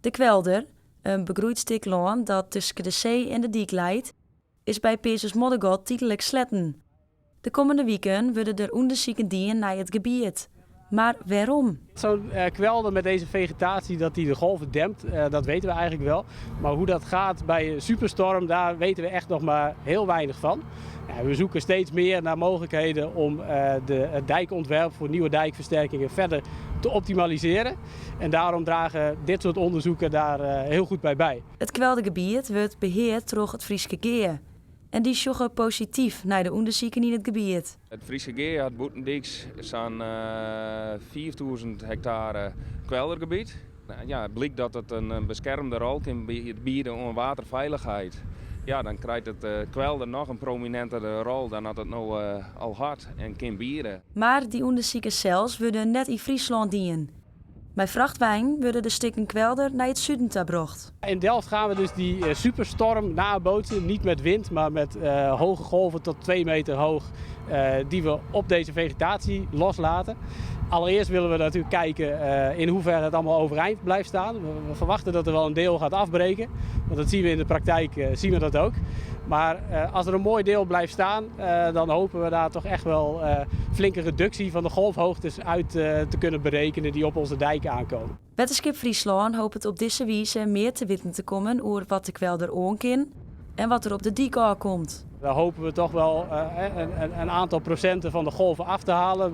De kwelder, in begroeid stik lân dat tusken de see en de dyk leit, is by Peazens-Moddergat tydlik sletten. De kommende wiken wurde der ûndersiken dien nei it gebiet. Mar wêrom? Zo'n kwelder met deze vegetatie, dat die de golven dempt, dat weten we eigenlijk wel. Maar hoe dat gaat bij een superstorm, daar weten we echt nog maar heel weinig van. Ja, we zoeken steeds meer naar mogelijkheden om het dijkontwerp voor nieuwe dijkversterkingen verder te optimaliseren. En daarom dragen dit soort onderzoeken daar heel goed bij bij. It kweldergebiet wurdt beheard troch It Fryske Gea. En dy sjogge posityf nei de ûndersiken yn it gebiet. It Fryske Gea hat bûtendyks sa'n 5000 hektare kweldergebiet. Ja, it blykt dat it in beskermde rol kin biede oan waterfeilichheid. Ja, dan krijt it kwelder noch in prominintere rol dan dat it no al hat en kin biede. Mar dy ûndersiken sels wurde net yn Fryslân dien. Mei frachtweinen wurde de stikken kwelder nei it suden ta brocht. In Delft gaan we dus die superstorm nabootsen. Niet met wind, maar met hoge golven tot 2 meter hoog die we op deze vegetatie loslaten. Allereerst willen we natuurlijk kijken in hoeverre het allemaal overeind blijft staan. We verwachten dat er wel een deel gaat afbreken, want dat zien we in de praktijk, zien we dat ook. Maar als er een mooi deel blijft staan, dan hopen we daar toch echt wel flinke reductie van de golfhoogtes uit te kunnen berekenen die op onze dijken aankomen. Wetterskip Fryslân hopet op dizze wize mear te witten te kommen oer wat de kwelder oan kin en wat der op de dyk ôfkomt. Daar hopen we toch wel een aantal procenten van de golven af te halen.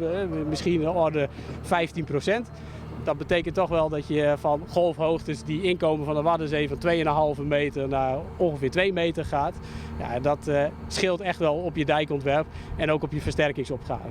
Misschien in de orde 15%. Dat betekent toch wel dat je van golfhoogtes die inkomen van de Waddenzee van 2,5 meter naar ongeveer 2 meter gaat. Ja, dat scheelt echt wel op je dijkontwerp en ook op je versterkingsopgave.